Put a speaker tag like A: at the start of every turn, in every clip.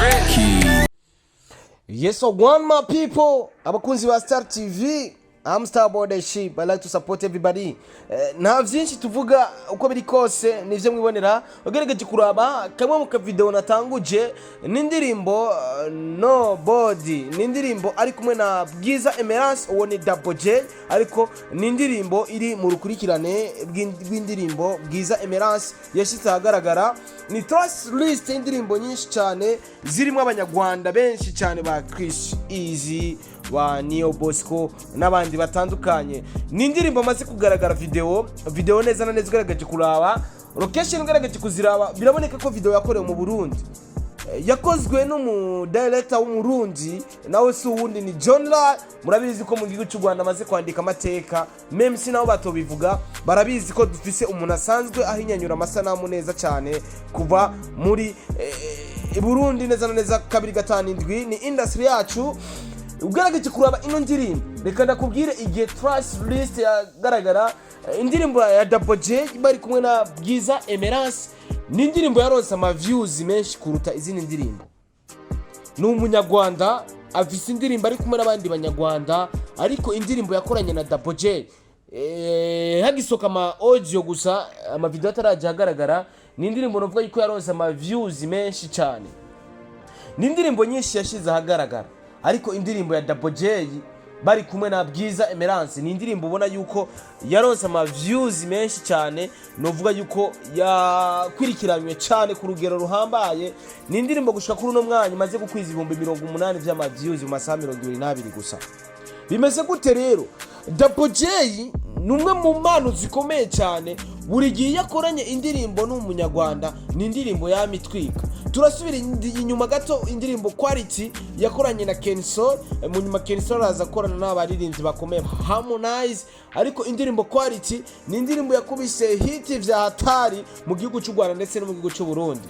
A: Key.
B: Yes, so one my people, abakunzi ba Star TV, I'm Star Boy Ship. I like to support everybody. Nta vyinshi tuvuga, uko biri kose nivyo mwibonera. Ugerageje kuraba kamwe mu kavideo natanguje n'indirimbo No Body. Ni indirimbo ari kumwe na Bwiza Emerance, uwo ni Double J, ariko ni indirimbo iri mu rukurikirane rw'indirimbo Bwiza Emerance yashyize ahagaragara. Ni trust list y'indirimbo nyinshi cyane zirimo abanyarwanda benshi cyane, ba Chris Easy, ba Neo Bosco n'abandi batandukanye. Ni indirimbo amaze kugaragara video neza na neza. Ugaragaje kuraba location, ugaragaje kuziraba, biraboneka ko video yakorewe mu Burundi. Yakozwe n'umu director w'Umurundi, nawe si uwundi ni John La. Murabizi ko mu gihugu cy'u Rwanda amaze kwandika amateka, même si nabo batobivuga barabizi ko dufise umuntu asanzwe ahinyanyura amasanamu neza cyane kuva muri Burundi neza na neza. 257 ni industry yacu. Ugaragaje kuraba ino ndirimbo, reka ndakubwire, igihe trust list yagaragara, indirimbo ya Double J bari kumwe na Bwiza Emerance ni indirimbo yaronse ama views menshi kuruta izindi ndirimbo. Ni umunyarwanda afise indirimbo ari kumwe n'abandi banyarwanda, ariko indirimbo yakoranye na Double J, hagisoka ama audio gusa, ama video atarajya ahagaragara, ni indirimbo novuga yuko yaronse ama views menshi cyane. Ni indirimbo nyinshi yashyize ahagaragara, ariko indirimbo ya Double J bari kumwe na Bwiza Emerance ni indirimbo ubona yuko yaronse ama views menshi cyane, novuga yuko yakwirikiranywe cyane ku rugero ruhambaye. Ni indirimbo gushika kuri uno mwanya imaze gukwiza 80,000 vy'ama views mu masaha 22 gusa. Bimeze gute rero? Double J ni umwe mu mpano zikomeye cyane. Buri gihe iyo akoranye indirimbo n'umunyarwanda, ni indirimbo yamitwika. Turasubira inyuma gato, indirimbo Quality yakoranye na Kensol. Mu nyuma Kensol araza akorana n'abaririmbyi bakomeye Harmonize, ariko indirimbo Quality ni indirimbo yakubise hit vya hatari mu gihugu cy'u Rwanda ndetse no mu gihugu cy'u Burundi.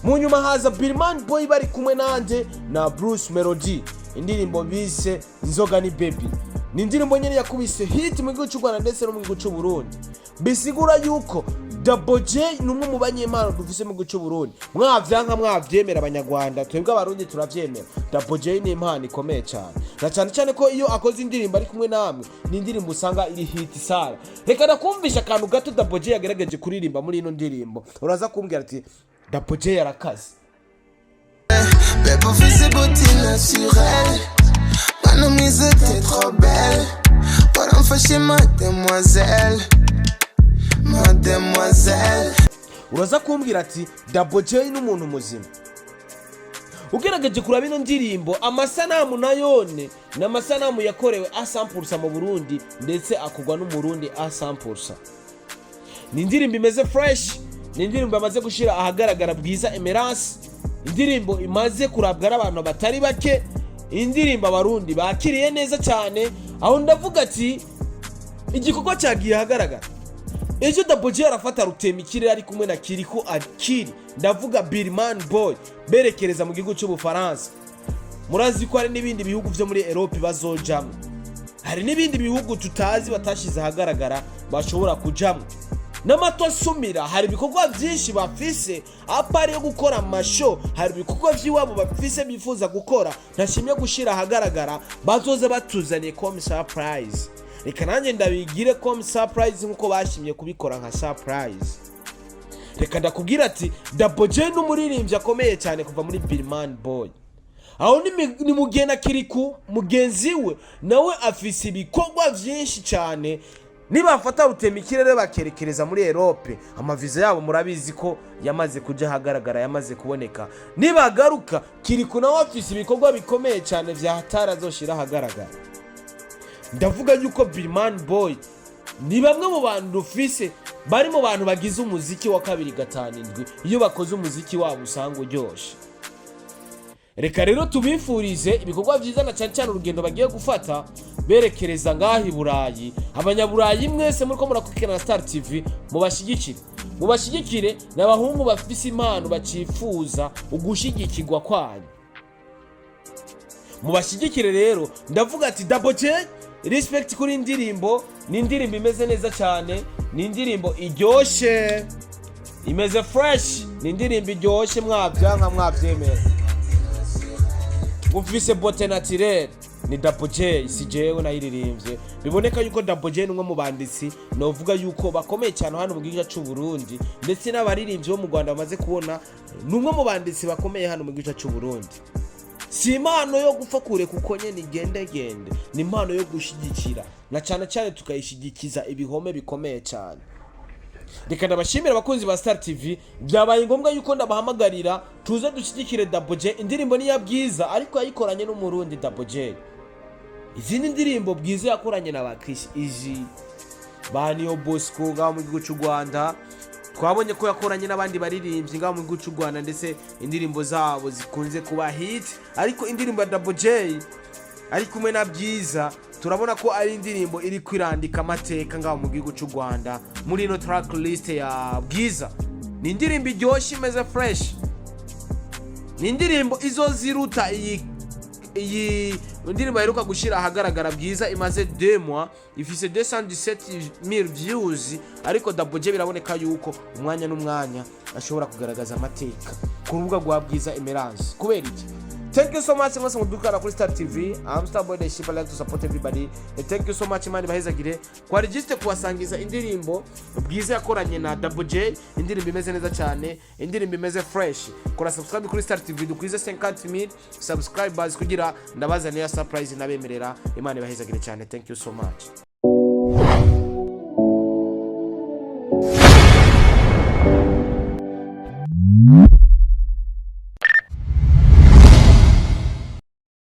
B: Mu nyuma haza Birman Boy bari kumwe nande? Na Bruce Melody, indirimbo bise Inzoga ni Baby. Ni indirimbo nyine yakubise hit mu gihugu cy'u Rwanda ndetse no mu gihugu cy'u Burundi. Bisigura yuko Double J ni umwe mu banyempano dufise mu gihugu cy'u Burundi. Mwavyanka mwavyemera, abanyarwanda, twebwe abarundi turavyemera. Double J ni impano ikomeye cyane, na cyane cyane ko iyo akoze indirimbo ari kumwe namwe, ni indirimbo usanga iri hit sara. Reka ndakumvisha akantu gato Double J yagerageje kuririmba muri ino ndirimbo, uraza kumbwira ati Double J yarakaze.
C: Bébé, ufise beauté naturelle. Mwana mwiza, t'es trop belle. Waramfashe mademoiselle, mademoiselle.
B: Uraza kumbwira ati Double J n'umuntu muzima. Ugerageje kuraba ino ndirimbo, amasanamu nayone ni amasanamu yakorewe asampulsa mu Burundi, ndetse akorwa n'Umurundi asampulsa. Ni indirimbo imeze fresh, ni indirimbo yamaze gushyira ahagaragara Bwiza Emerance, indirimbo imaze kurabwa n'abantu batari bake, indirimbo abarundi bakiriye neza cyane. Aho ndavuga ati igikorwa cyagiye ahagaragara. Ejo Double J arafata rutema ikirere ari kumwe na Kiriko Akiri, ndavuga Birman Boy, berekereza mu gihugu cy'Ubufaransa. Murazi ko hari n'ibindi bihugu byo muri Europe bazojamwo, hari n'ibindi bihugu tutazi batashize ahagaragara bashobora kujamwo n'amato asumira. Hari ibikorwa byinshi bafise à part yo gukora ama show, hari ibikorwa by'iwabo bafise bifuza gukora ntashimye gushyira ahagaragara, bazoze batuzaniye comme surprise. Reka nanjye ndabigire comme surprise nk'uko bashimye kubikora nka surprise. Reka ndakubwira ati Double J n'umuririmbyi akomeye cyane kuva muri Birman Boy. Aho ni mugena Kiriku mugenzi we, nawe afise ibikorwa byinshi cyane. Nibafata rutema ikirere bakerekereza muri Europe, amaviza yabo murabizi ko yamaze kujya ahagaragara, yamaze kuboneka. Nibagaruka, Kiriku nawe afise ibikorwa bikomeye cyane vya hatari azoshira ahagaragara. Ndavuga yuko Birman Boy ni bamwe mu bantu dufise bari mu bantu bagize umuziki wa 257. Iyo bakoze umuziki wabo usanga uryoshe. Reka rero tubifurize ibikorwa byiza, na cyane cyane urugendo bagiye gufata berekereza ngaho i Burayi. Abanyaburayi mwese muriko murakurikirana Star TV, mubashyigikire, mubashyigikire. Ni abahungu bafise impano bacifuza ugushigikirwa kwanyu, mubashyigikire. Rero ndavuga ati Double J, respect kuri indirimbo. Ni indirimbo imeze neza cyane, ni indirimbo iryoshe, imeze fresh, ni indirimbo iryoshe, mwabyanka mwabyemera. Ufise beauté naturelle. Ni Double J, si jewe nayiririmbye. Biboneka yuko Double J ni umwe mu banditsi novuga yuko bakomeye cyane hano mu gihugu cy'u Burundi, ndetse n'abaririmbyi bo mu Rwanda bamaze kubona ni umwe mu banditsi bakomeye hano mu gihugu cy'u Burundi. Si impano yo gupfa kure kuko nyene igendegende, ni impano yo gushyigikira, na cyane cyane tukayishyigikiza ibihome bikomeye cyane. Reka ndabashimira, abakunzi ba Star TV. Byabaye ngombwa yuko ndabahamagarira tuze dushyigikire Double J. Indirimbo ni iya Bwiza, ariko yayikoranye n'Umurundi Double J. Izindi ndirimbo Bwiza yakoranye na ba Chris Easy, ba Niyo Bosco ngaho mu gihugu cy'u Rwanda. Twabonye ko yakoranye n'abandi baririmbyi ngaho mu gihugu cy'u Rwanda, ndetse indirimbo zabo zikunze kuba hit. Ariko indirimbo ya Double J ari kumwe na Bwiza, turabona ko ari indirimbo iri kwirandika amateka ngaho mu gihugu cy'u Rwanda muri ino track list ya Bwiza. Ni indirimbo iryoshye, imeze fresh, ni indirimbo izoziruta iyi indirimbo aheruka gushyira ahagaragara. Bwiza imaze 2 mois, ifise 217,000 views, ariko Double J biraboneka yuko umwanya n'umwanya ashobora kugaragaza amateka ku rubuga rwa Bwiza Emerance. Kubera iki? Thank you so much mwese mudukana kuri Star TV. I'm Star Boy the Ship. I like to support everybody. And thank you so much. Imana ibahezagire. Kwa register kubasangiza indirimbo Bwiza yakoranye na Double J, indirimbo imeze neza cyane, indirimbo imeze fresh. Kora subscribe kuri Star TV, dukwize 50,000 subscribers kugira ndabazaniye surprise nabemerera. Imana ibahezagire cyane. Thank you so much.